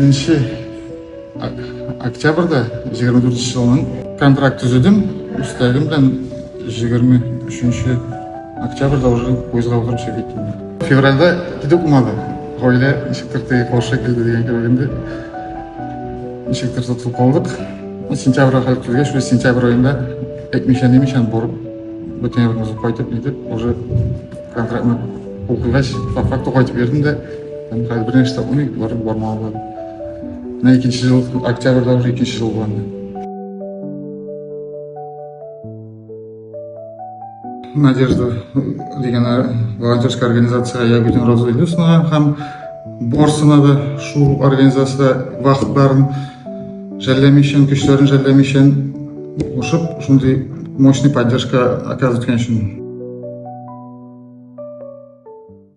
7 октябрьдә 24 елның контракт төзедем. Өстәгем белән 23 октябрьдә уже поездга утырып чыгып киттем. Февральдә китеп булмады. Гаилә ничектер теге каршы килде дигән кебек инде. Ничектер тотылып калдык. Сентябрьгә хәл килгәч, уже сентябрь аенда әйтмичә нимичә барып бөтен ягыбызны кайтып нитеп, уже контрактны кул куйгач, по факту кайтып йөрдем дә, һәм хәзер бер нәрсә булмый, барып бармага булды. Менә икенче ел, октябрьдә уже икенче ел була инде. Надежда дигән волонтерская организация Ягудин Роза Илюсовнага һәм барысына да шул организациядә вакытларын жәлләмичә, көчләрен жәлләмичә кушып, шундый мощный поддержка оказывать иткән өчен.